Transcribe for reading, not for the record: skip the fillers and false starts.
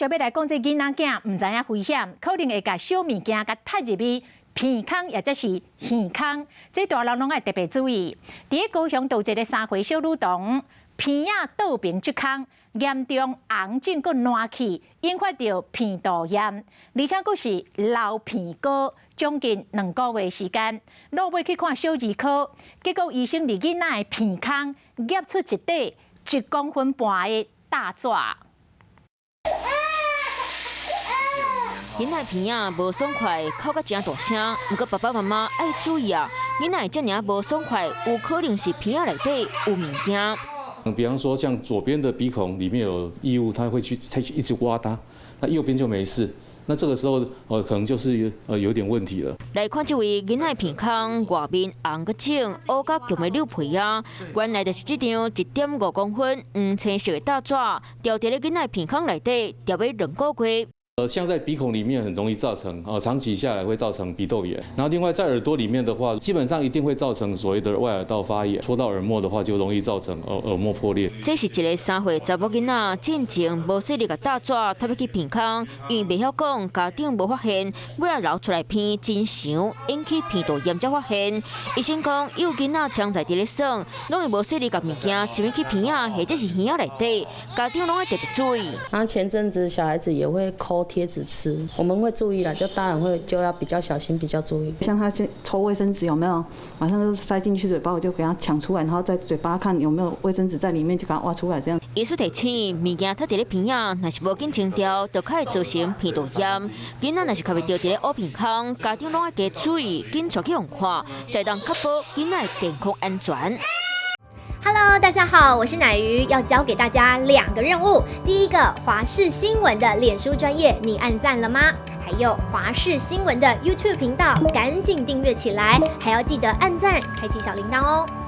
續欲來講，這囡仔囝毋知影危險，可能會共小物件共踢入去鼻孔，抑者是耳孔，這大人攏愛特別注意。佇高雄有一個3歲小女童，鼻仔倒爿這空，嚴重紅腫閣爛去，引發著鼻竇炎，而且閣是流鼻膏，將近2個月時間，落尾去看小兒科，結果醫生佇囡仔的鼻孔夾出一塊1.5公分的大紙。囡仔鼻仔無爽快，哭甲誠大聲。毋過爸爸媽媽愛注意啊，囡仔遮爾無爽快，有可能是鼻仔內底有物件。比方說，像左邊的鼻孔裡面有異物，他會去，他去一直挖它，那右邊就沒事。那這個時候，可能就是有點問題了。來看這位囡仔鼻孔外面紅閣腫，烏甲強欲溜皮仔，原來就是這張1.5公分黃青色的大紙，牢佇咧囡仔鼻孔內底，牢欲2個月。像在鼻孔裡面很容易造成，哦，長期下來會造成鼻竇炎。然後另外在耳朵裡面的話，基本上一定會造成所謂的外耳道發炎。戳到耳膜的話，就容易造成耳膜破裂。這是一個3歲查某囡仔，進前無細膩共大紙踢入去鼻孔，因為袂曉講，家長無發現，尾仔流出來鼻真長，引起鼻竇炎才發現。醫生講，有囡仔常在佇咧耍，攏會無細膩共物件進入去鼻仔或者是耳仔內底，家長攏愛特別注意。然後前陣子小孩子也會摳貼紙吃，我們會注意啦，就大人會就要比較小心，比較注意。像他抽衛生紙有沒有？馬上就塞進去嘴巴，我就給他搶出來，然後在嘴巴看有沒有衛生紙在裡面，就給他挖出來。這樣。醫師提醒，物件踢佇咧鼻仔，若是無緊清掉，就較會造成鼻竇炎。囡仔若是較袂著佇咧烏鼻孔，家長攏愛加注意，緊帶去予看，才會當確保囡仔的健康安全。 Hello，大家好，我是乃瑜，要交給大家兩個任務。第一個，華視新聞的臉書專頁，你按讚了嗎？還有華視新聞的 YouTube 頻道，趕緊訂閱起來，還要記得按讚，開啟小鈴鐺哦。